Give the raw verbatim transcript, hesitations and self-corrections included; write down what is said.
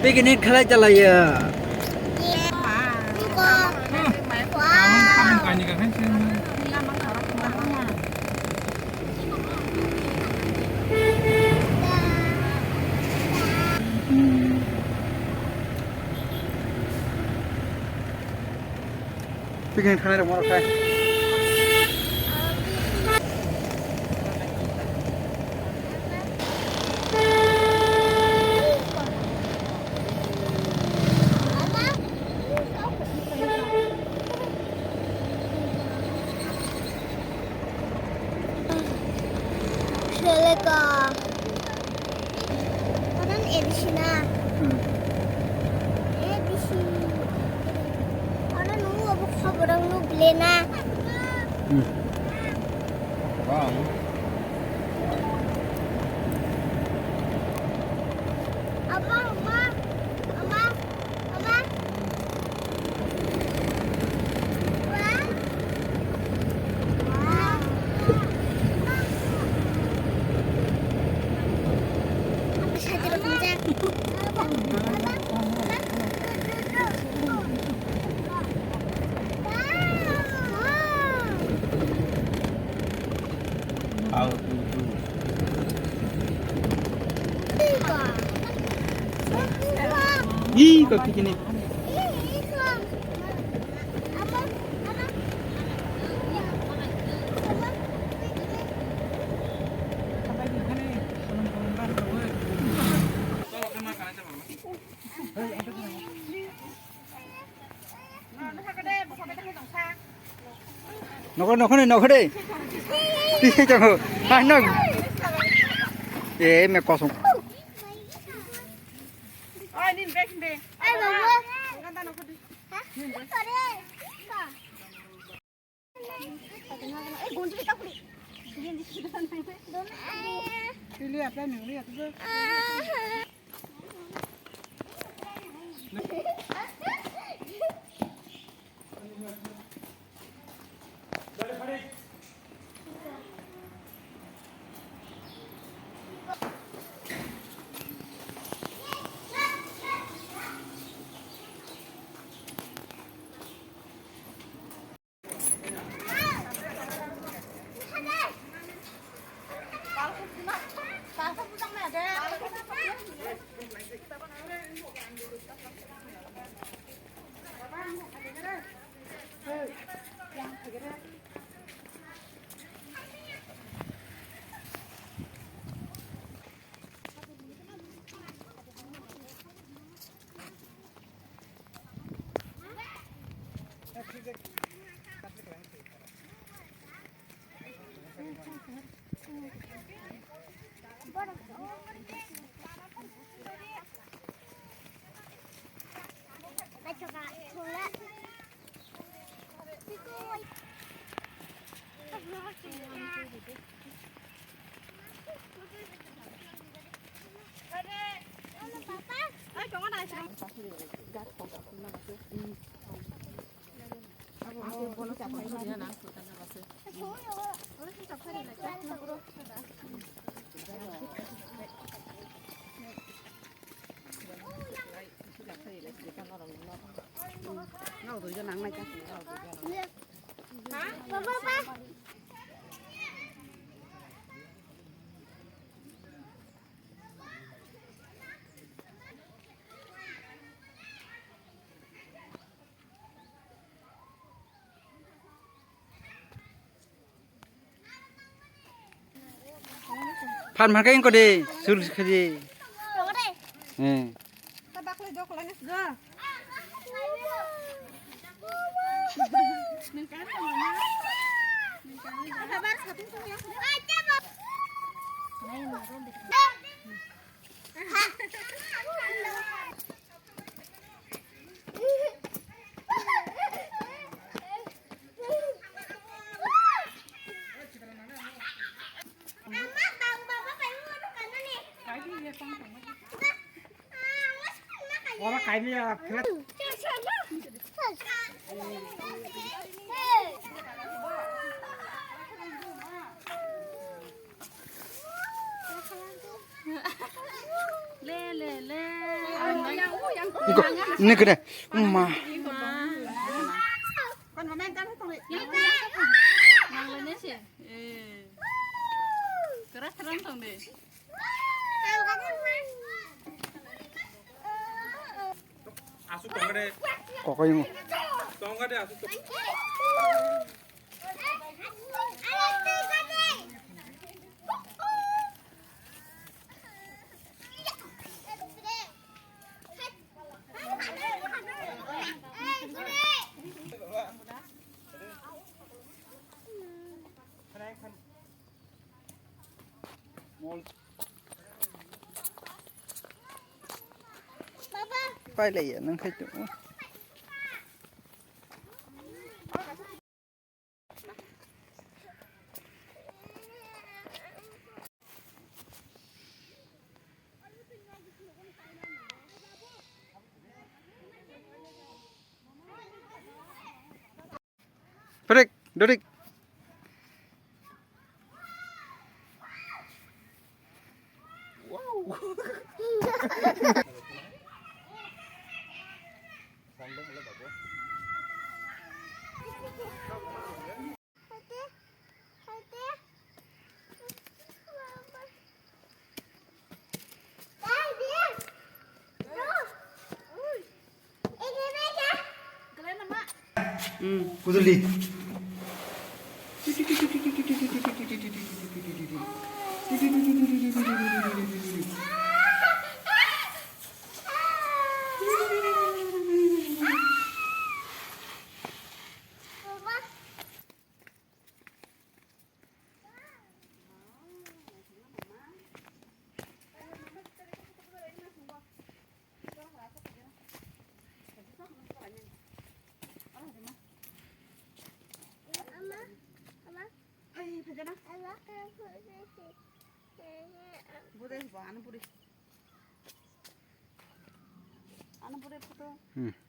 Picnic khlai chalaiya. Picnic thangnai rok morok khai. Seleka. Orang edisi na. Edisi. Orang nunggu apa kabar orang nunggu beli na. Hmm. Apa, Ama? Ama? Ama? Ih, kau bikin ni. Nokho, nokho ni, nokho de. Tisi chamo. Hai nok. Eh, me kosong. Ai, nini bag, bag. Ai, baba. Ganda nokho de. Ha? Nini bag. Ai, gonji ta kuli. Pili apa ni, uli apa tu? Phan makai ko de, sul khadi. Eh. Ora kaimi ya, flat. Le, le, le. Ini kene. Ma. Asuk tongkade. Kokoi mo. Tongkade asuk tong. Pailaiya nang khai tongo. Prik, Dorik. Kuduli. Hmm.